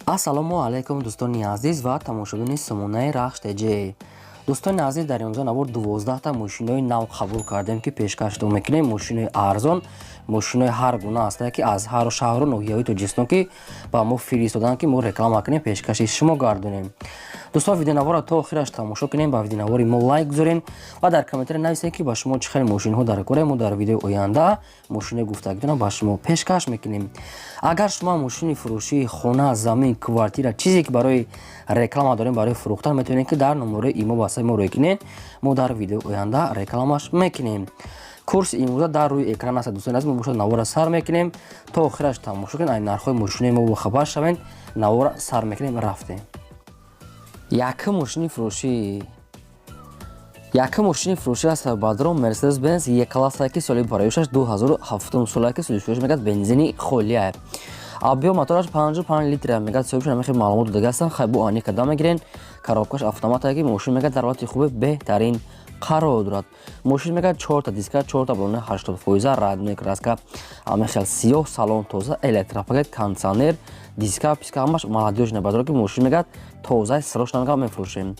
Ассалому алайкум, дӯстони азиз ва тамошобини сомонаи Рахш ТЖ. Дӯстони азиз, дар имрӯза навор 12та мошинои нав қабул кардем, ки пешкаштон мекунем. Мошинои арзон, мошинои ҳар гуна ҳастае, ки аз ҳар шаҳру ноҳияҳои Тоҷикистон ки ба мо фиристоданд, ки мо реклама кунем, пешкаши шумо гардонем. Дӯстон, видеонаворро то охираш тамошо кунем, ба видеонавори мо лайк гузорем ва дар комментария нависед, ки ба шумо чӣ хел мошинҳо дар кора. Мо дар видеои оянда мошинои гуфтагитонро ба шумо пешкаш мекунем. Агар шумо мошини фурӯшии хона, замин, квартира, чизе ки барои реклама дорем, барои фурӯхтан, метавонед, ки дар номерои имо васаи мо рӯй кунед. Мо дар видеои оянда рекламаш мекунем. Курси имрӯза дар рӯи экран аст. Дӯстони азиз, мо бошад навора сар мекунем, то охираш тамошо кунед, ай нархҳои мошинои мо бохабар шавед. Навора сар мекунем, рафтем. Якум мошини фурӯшӣ, якум мошини фурӯшӣ аст, бадрон, Мерседес Бенз Е класса, ки соли бароишаш 2007 сола, ки соли мегад бензини холия, объём мотораш 55 литр мегад. Соҳибшон ҳамин маълумот дода ҳастанд. Хай, бо ани када мегирен. Коробкаш автомат, ки мошин мегад дар ҳолати хуби беҳтарин қарор дорад. Мошин мегад чорта диска, чорта балони 80%, родной краска, ҳамин хел сиёҳ, салон тоза, электропакет, кондиционер, диска писка ҳамаш молодёжный, бадро ки мошин мегад тоза, срочно мегад мефурӯшем.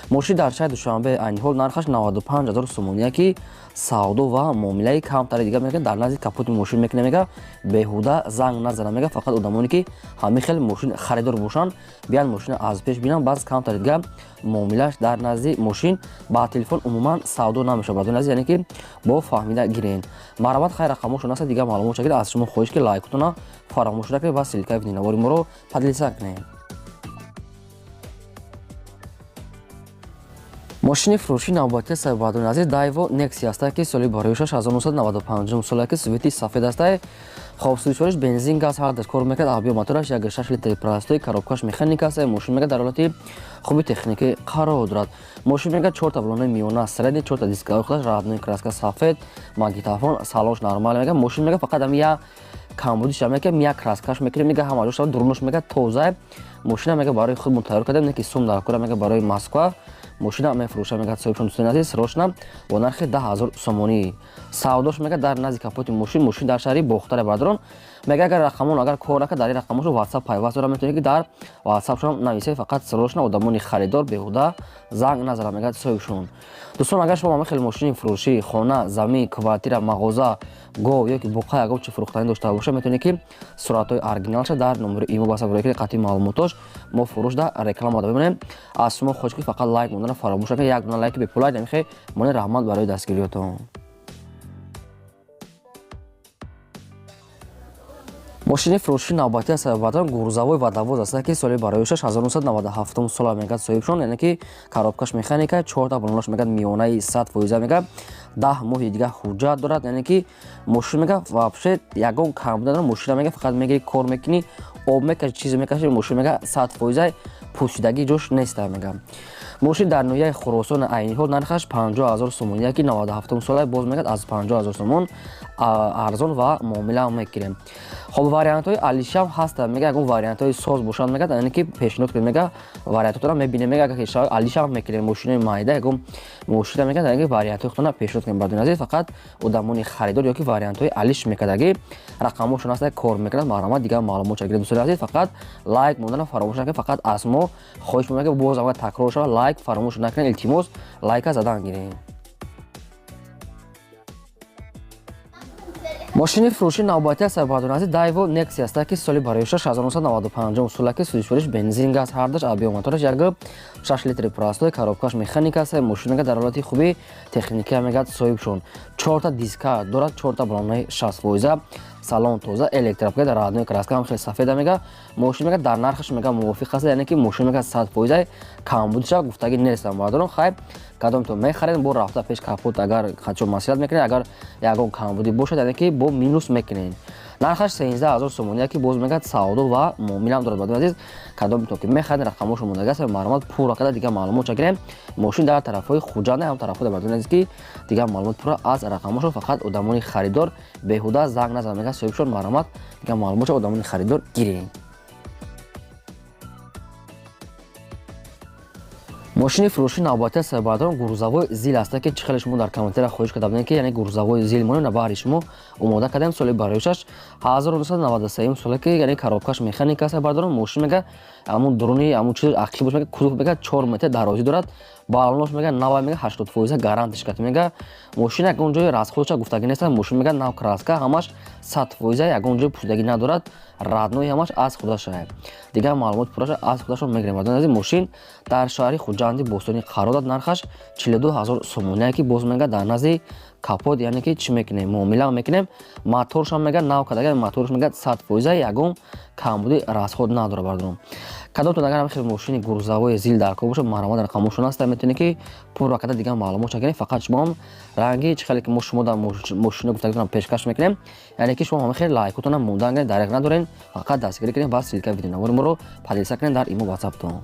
Мошин дар шаҳри Душанбе, айни ҳол нархаш 95 ҳазор сомония, ки савдо ва муомилаи камтари дигар мекунад. Дар назди капоти мошин мекунад. Мега беҳуда занг назана, мега фақат одамоне ки ҳамин хел мошин харидор бошанд, биян мошина аз пеш бинанд, баъз камтари дигар муомилааш дар назди мошин, ба телефон умуман савдо намешавад, бадони азиз, яъне ки бо фаҳмида гирен. Марҳамат, хайр, рақамошон аст, дигар маълумот шакид. Аз шумо хоҳиш, ки лайкотона фаромӯш накунед ва ссылкаи видеонавори моро поделиться кунед. Мошини фурӯшии навбатии сабабадони азиз Дайво Некси аста, ки соли бароишаш 1995 сола, ки цвети сафед аста. Хоб, сӯзишвориш бензин, газ ҳар кор мекард. Объём мотораш 1,6 литри простой, коробкаш механика аст. Мошин мегад дар ҳолати хуби техникӣ қарор дорад. Мошин мегад чорта балонаи миёна средний, чорта дискаҳои худаш родной краска сафед, магнитофон, салонш нормал. Мега мошин мега фақат ами я камбудиш мега як краскаш мекунем, мега ҳама ҷош дурунаш мега тоза. Мошина мега барои худмон тайёр кардем, не ки сум дар кора, мега барои Москва мошина мефурӯша, мегӯяд соҳибшон. Дӯстони азиз, срочно бо нархи 10 000 сомонӣ савдош. Мега дар назди капоти мошин, мошин дар шаҳри Бохтаре, бадрон. Мега агар рақамон агар кор накард, дар ин рақамошо WhatsApp пайваст дорад, метавонед, ки дар WhatsAppшон нависед. Фақат срочно одамони харидор беҳуда занг назарад, мегӯяд соҳибшон. Дӯстон, агар шумо ҳамин хел мошини фурӯшӣ, хона, замин, квартира, мағоза, гов ё ки буқа, ягон чи фурӯхтанӣ дошта бошад, метавонед, ки суратҳои оригиналша дар номери имо ба сабр кунед. Қатъи маълумотош мо фурӯш да реклама да бимонем. Аз шумо хоҳиш, ки фақат лайк мондан фаромӯш накунед, як дона лайки бепулай намехе монед. Раҳмат барои дастгириётон. Мошини фурӯшии навбатии сабабатон грузовой водовоз аст, ки соли бароишаш 1997 сола, мегӯяд соҳибшон, яъне ки коробкаш механика, чорта балонаш мегӯяд миёнаи 100%, мегӯяд 10 моҳи дигар ҳуҷҷат дорад, яъне ки мошин мега вообще ягон камбуд надорад. Мошина мега фақат мегири, кор мекунӣ, об мекаши, чизе мекаши, мошин мега 100% пӯсидагӣ ҷош неста. Мега мошин дар ноҳияи Хуросон, айни ҳол нархаш 50 000 сомон, яки 97 сола, боз мегӯяд аз 50 000 сомон арзон ва муомила мекунем. Хоб, вариантҳои алишам ҳастанд, мега ягон вариантҳои соз бошанд, мегӯяд, яъне ки пешниҳод кунед, мега вариантҳоро мебинем, мега агар шавад, алишам мекунем. Мошинои майда, ягон мошина, мегӯяд, яъне ки вариантҳои худтона пешниҳод кунем. Бардони азиз, фақат одамони харидор ё ки вариантҳои алиш мекардаги, рақамошон аст, кор мекунад. Марҳамат, дигар маълумот гиред. Дӯстони азиз, фақат лайк мондана фаромӯш накунед. Фақат аз мо хоҳиш мекунем, ки боз агар такрор шавад, лайк фаромӯш накунед, илтимос, лайка задан гиред. Мошини фурӯшии навбатӣ аст, бардони азиз, Дайво Некси аст, ки соли бароишаш 1995 сола, ки сӯзишвориш бензин, газ ҳардаш, объём мотораш 1,6 литри простой, коробкаш механика аст. Мошин мегӯяд дар ҳолати хуби техникия, мегӯяд соҳибшон, чорта диска дорад, чорта балонаи 60%, салон тоза, электропакет, родной краска ҳам хеле сафеда. Мега мошин мега дар нархаш мега мувофиқ аст, яъне ки мошин мега 100% камбудиша гуфтагӣ нестам, бардорон. Хайр, кадомто мехаред, бо рафта пеш капот агар хачо маслиҳат мекунед, агар ягон камбудӣ бошад, яъне ки бо минус мекунед. Нархаш 13 000 сомонӣ, ки боз мегӯяд савдо ва муомилам дорад. Бардони азиз, кадомто ки мехаред, рақамошо мондагӣ аст, марҳамат, пурра када дигар маълумот чагирем. Мошин дар тарафҳои Хуҷанд, ҳам тарафҳои, бардони азиз, ки дигар маълумот пурра аз рақамошо. Фақат одамони харидор беҳуда занг назанад, мегӯяд соҳибшон. Марҳамат, дигар маълумотшо одамони харидор гирем. Мошини фурӯши навбатии сабабдорон грузовой ЗИЛ аста, ки чӣ хеле шумо дар комментария хоҳиш карда будем, ки яъне грузовой ЗИЛ монем, на баҳри шумо омода кардем. Соли бароишаш 1993 соле, ки яъне коробкаш механика аст. Бардорон, мошин мега ҳамун дуруни ҳамун чиз ақиб бош, мега кузов мега 4 метр дарозӣ дорад, балонош мега нава, мега 80% гарантиш кард. Мега мошин ягон ҷои расходша гуфтагӣ нест. Мошин мега нав, краска ҳамаш 100%, ягон ҷои пӯшидагӣ надорад, родной ҳамаш аз худаша. Дигар маълумот пурраша аз худашон мегирем. Аз мошин дар шаҳри Хуҷанди бостонӣ қарор дод, нархаш 42 ҳазор сомония, ки боз мега дар назди капот, яъне ки чӣ мекунем, муомила мекунем. Моторшам мега нав кардага, моторш мега 100%, ягон камбуди расход надорад. Бардором, кадомтон агар ҳам хел мошини грузовой ЗИЛ дар кор бошад, марҳамат, рақамошон аста, метавонед ки пурра карда дигар маълумот гирем. Фақат шумоам ранги чӣ хеле ки мо шумо дар мошино гуфтагитонам пешкаш мекунем, яъне ки шумо ҳама хел лайкотонам мондан гиред, дареғ надорен, фақат дастгирӣ кунед ва ссылка видеонавори моро поделиться кунед дар имо, ватсаптон.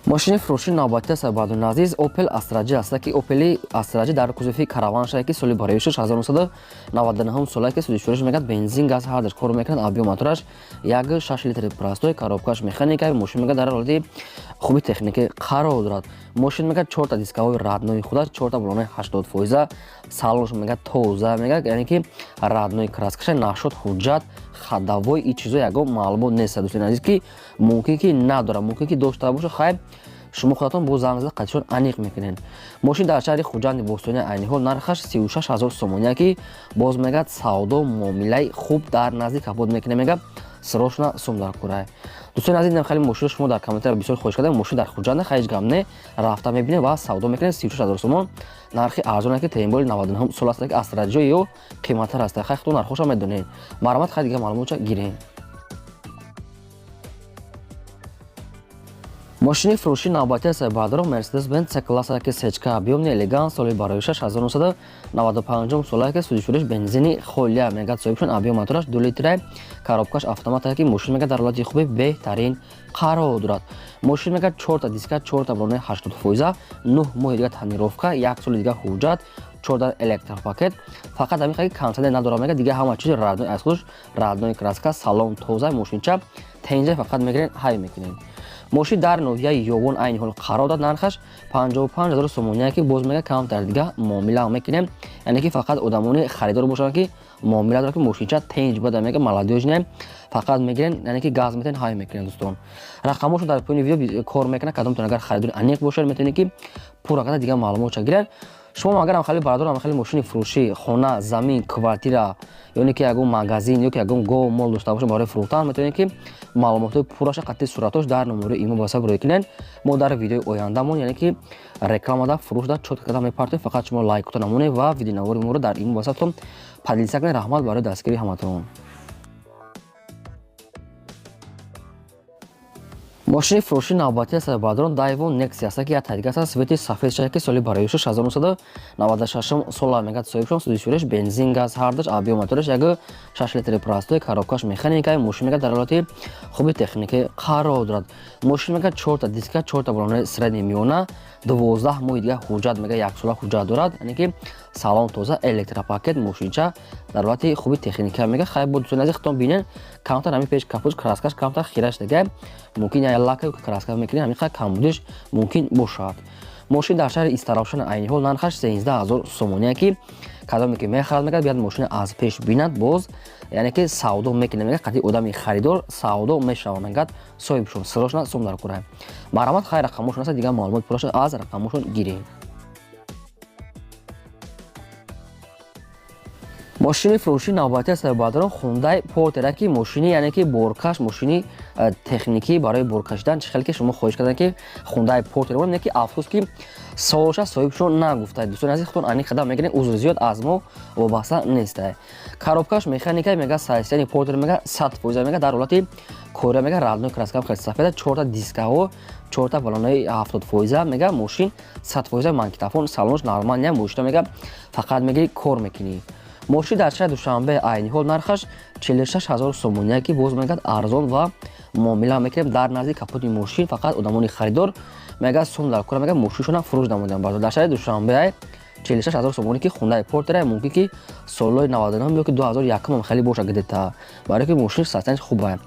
Мошини фурӯши навбатии сабабдони азиз Opel Astra J аст, ки Opel Astra J дар кузови караван шуда, ки соли бароишаш 1999 сола, ки судишуриш мегӯяд бензин, газ ҳардаш кор мекунад, объём мотораш 1,6 литри простой, коробкаш механика. Мошин мегӯяд дар ҳолати хуби техникӣ қарор дорад. Мошин мегӯяд чорта дисковой родной худаш, чорта балонаи 80%, салонш мегӯяд тоза, мегӯяд яъне ки родной краскаша, нашод ҳуҷҷат, ходовой и чизо ягон маълумот нест, дӯстони азиз, ки мумкин ки надорад, мумкин ки дошта боша. Хайр, шумо худатон бо занг зада қатишон аниқ мекунед. Мошин дар шаҳри Хуҷанди бостонӣ айни ҳол нархаш 36 ҳазор сомония, ки боз мегӯяд савдо муомилаи хуб дар назди капот мекунем, мегӯяд срочно сум дар курай. Дӯстони азиз, инам хеле мошино шумо дар комментария бисёр хоҳиш кардем. Мошин дар Хуҷанд, ҳеҷ гап не, рафта мебинем ва савдо мекунем. 36 ҳазор сомон нархи арзоне, ки темболи 99 сол аст, ки Астра J ё қиматтар аст. Хай, худтон нархоша медонед. Марҳамат, хай, дигар маълумотша гирем. Мошини фурӯши навбатии аст, баъдро Mercedes Benz C класса, ки сечка объёмный элегант, соли бароишаш 1995 сола, ки судишуриш бензини холия, мегӯяд соҳибшон объём мотораш 2 литра, коробкаш автомат, ки мошин мегӯяд дар ҳолати хуби беҳтарин қарор дорад. Мошин мегӯяд чорта диска, чорта балонаи 80%, 9 моҳи дига тонировка, як соли дига ҳуҷҷат, чорда электропакет. Фақат ҳамин ки кондитсионер надорад, мегӯяд дигар ҳама чиз родной аз худаш, родной краска, салон тоза, мошинча тенҷа, фақат мегирен, ҳай мекунед. Мошин дар ноҳияи Ёвон айни ҳол қарор дод, нархаш 55 ҳазор сомония, ки боз мега камтар дига муомила мекунем, яъне ки фақат одамони харидор бошанд, ки муомила дорад, ки мошинча тенҷ бода, мега молодёжный, фақат мегирен, яъне ки газ метен, ҳай мекунем. Дӯстон, рақамошон дар поёни видео кор мекунад. Кадомтон агар харидори аниқ бошад, метавонед ки пурра карда дигар маълумотша гиред. Шумо агар хеле бародарам хеле мошини фурӯшӣ, хона, замин, квартира ё ки ягон магазин ё ки ягон гов, мол дошта бошед барои фурӯхтан, метавонед ки маълумотҳои пурраша қатъи суратош дар номерои имо ватсап рӯй кунед. Мо дар видеои ояндамон, яъне ки рекламада, фурӯшда чётко карда мепартоем. Фақат шумо лайкото намонед ва видеонавори моро дар имо, ватсаптон поделиться кунед. Раҳмат барои дастгирии ҳаматон. Мошини фурӯши навбатии аст, бародарон, Daewoo Nexia аст, ки як тадига аст, цвети сафед шуда, ки соли бароишаш 1996 сола, мегӯяд соҳибшон судишуриш бензин, газ ҳардаш, объём мотораш 1,6 литри простой, коробкаш механика. Мошин мегӯяд дар ҳолати хуби техникӣ қарор дорад. Мошин мегӯяд чорта диска, чорта балонаи средний миёна, 12 моҳи дига ҳуҷҷат, мегӯяд яксола ҳуҷҷат дорад, яъне ки салон тоза, электропакет, мошинча дар ҳолати хуби техника. Мегӯяд хай, бо дӯстони азиз, худтон бинед, камтар ҳамин пеш капот краскаш камтар хираш дига, мумкин я лака краска мекунед, ҳамин қадр камбудиш мумкин бошад. Мошин дар шаҳри Истаравшан айни ҳол нархаш 13 ҳазор сомония, ки кадоме ки мехарад, мегӯяд биёд мошина аз пеш бинад, боз яъне ки савдо мекунад, мегӯяд қатъи одами харидор савдо мешавад, мегӯяд соҳибшон срочно сум дар курай. Марҳамат, хай, рақамошон аст, дигар маълумот пурраша аз рақамошон гирем. Мошини фурӯши навбатии аст, бародарон, Хундай Портер, ки мошини яъне ки боркаш, мошини техникӣ барои боркашидан. Чӣ хеле ки шумо хоҳиш карданд, ки Хундай Портер не, ки афсӯс, ки солша соҳибшон нагуфта. Дӯстони азиз, худтон аниқ қадам мегирем, узр зиёд, аз мо вобаста неста. Коробкаш механика, мега состояние Портер мега 100%, мега дар ҳолати кора, мега родной краскам хеле сафеда, чорта дискаҳо, чорта балонаи 70%, мега мошин 100%, магнитофон, салонш нормальный. Мошина мега фақат мегири, кор мекунӣ. Мошин дар шаҳри Душанбе айни ҳол нархаш 46 ҳазор сомония, ки боз мегӯяд арзон ва муомила мекунем дар назди капоти мошин. Фақат одамони харидор, мегӯяд сум дар кора, мегӯяд мошиншона фурӯш намудем. Дар шаҳри Душанбе 46 ҳазор сомонӣ, ки Хундай Портера мумкин ки солҳои 99 ё ки 2001 ҳам хеле боша где-то, барои ки мошин состояниш хуба.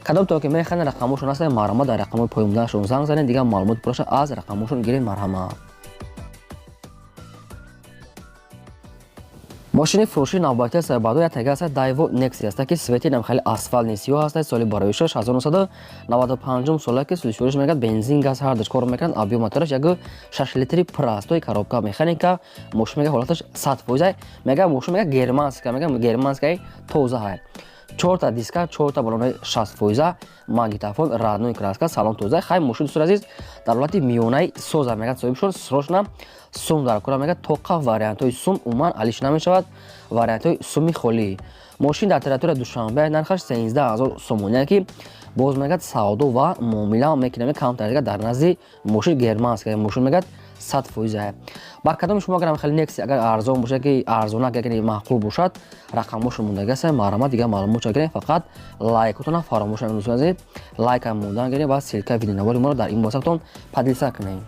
Кадом то ки мехаред, рақамошон ҳаст, марҳамат, дар рақамҳои поёндаашон занг занед, дигар маълумот пурраша аз рақамошон гиред, марҳамат. Мошини фурӯшии навбатӣ аст баъдо як тега аст Daewoo Nexia аст, ки свети нам хеле асфалт сиёҳ аст, соли бароишаш 1995 сола, ки сулишуриш мегад, бензин, газ ҳар душ кор мекунад, объем мотораш 1,6 литри простой, коробка механика. Мошин мега ҳолаташ 100%, мега мошин мега германска, мега германскаи тоза ҳай. Чорта диска, чорта балонаи 60%, магнитофон, родной краска, салон тоза. Хай, мошин, дӯстони азиз, дар ҳолати миёнаи соза, мегад соҳибшон срочно сум дар кора, мегад тоқа вариантҳои сум умуман алиш намешавад, вариантҳои суми холӣ. Мошин дар территория Душанбе, нархаш 13 000 сомония, ки боз мегад савдо ва муомила мекунем камтар. Дар назди мошин германска, мошин мегад 100%. Ба кадоми шумо агар хеле Некси агар арзон бошад, ки арзонак яке маъқул бошад, рақамҳошон мондаги аст, марҳамат, дигар маълумот гирем. Фақат лайкотона фаромӯш накунед, дӯстони азиз, лайкам мондан гирем ва ссылка видеонавори моро дар ин ватсаптон поделиться кунем.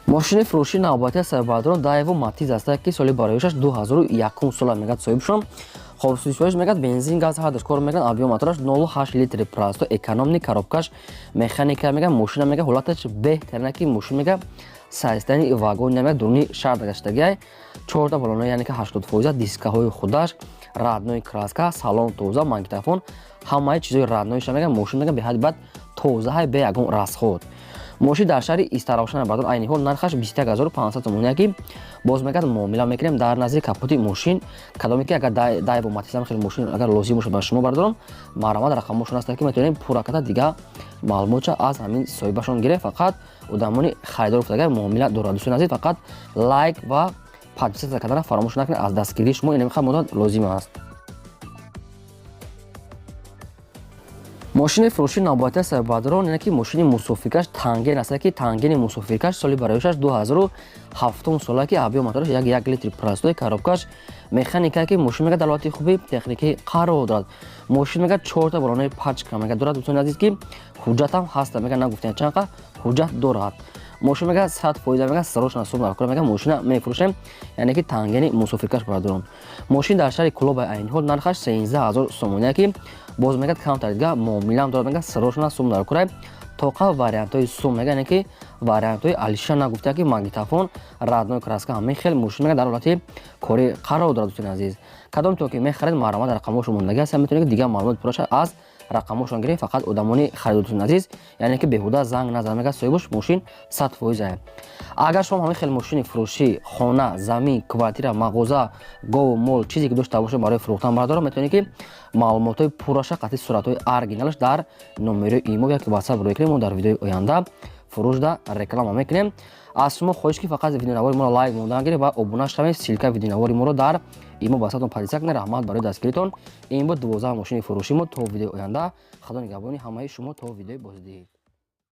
Мошини фурӯшии навбатӣ аст баъдрон Daewoo Matiz аст, ки соли бароишаш 2001 сола, мегад соҳибшон. Хоб, сӯзишвориш мегад бензин, газ ҳар душ кор мекунад, объем мотораш 0,8 литри простой, экономный, коробкаш механика. Мега мошина мега ҳолаташ беҳтарина, ки мошин мега состоянии вагон мега дуруни шаҳр гаштагиай, чорта балона, яъне ки 80%, дискаҳои худаш, родной краска, салон тоза, магнитофон, ҳамаи чизои роднойша. Мега мошин мега беҳади бад тоза ҳай, бе ягон расход. Мошин дар шаҳри Истаравшан бардор, айни ҳол нархаш 21 500 сомония, ки боз мегад муомила мекунем. Дар назди капоти мошин кадоме ки агар Daewoo Matiz хеле мошин агар лозим бошад ба шумо, бардорам, марҳамат, рақамҳошон ҳаст, ки метавонем пурра дигар маълумотша аз ҳамин соҳибашон гирем. Фақат одамони харидор гуфтагар муомила дорад. Дӯстони азиз, фақат лайк ва подписаться кардана фаромӯш накунед, аз дастгирии шумо ин муддат лозим аст. Мошини фурӯшии навбатӣ аст бадрон, ине ки мошини мусофиркаш Танген аст, ки Тангени мусофиркаш соли бароишаш 2007 сола, ки объем мотораш 1,1 литри простой, коробкаш механика, ки мошин мега дар ҳолати хуби техникӣ қарор дорад. Мошин мега чорта балонаи пачка мега дорад, дӯстони азиз, ки ҳуҷҷатам ҳаста, мега нагуфтем чанқа ҳуҷҷат дорад. Мошин мега 100%, мега срочно сум дар кора, мега мошина мефурӯшем, яъне ки Тангени мусофиркаш бардорам. Мошин дар шаҳри Кулоба, айни ҳол нархаш 13 000 сомония, ки боз мегад камтар дига муомилаам дорад, мега срочно сум дар кора, тоқа вариантҳои сум, мега яъне ки вариантҳои алиша нагуфта, ки магнитофон, родной краска, ҳамин хел мошин мега дар ҳолати кори қарор дорад. Дӯстони азиз, кадом то ки мехаред, марҳамат, рақамҳошон мондаги аст, метавонед ки дигар маълумот пурраша аз рақамҳошон гирем. Фақат одамони харидор, дӯстони азиз, яъне ки беҳуда занг назан, мега соҳибош мошин 100%. Агар шумо ҳамин хел мошини фурӯшӣ, хона, замин, квартира, мағоза, гову мол, чизе ки дошта бошед барои фурӯхтан, бардорам, метавонед ки маълумотҳои пурраша қатъи суратҳои оригиналаш дар номерои имо яки ватсап рӯй кунем. Мо дар видеои оянда фурӯшда реклама мекунем. Аз шумо хоҳиш ки фақат видеонавори моро лайк мондан гиред ва обуна шавед, ссылка видеонавори моро дар имо ватсаптон поделиться кунед. Раҳмат барои дастгиритон. Ин буд 12 мошини фурӯши мо. То видеои оянда, худо нигаҳбони ҳамаи шумо, то видеои боздид.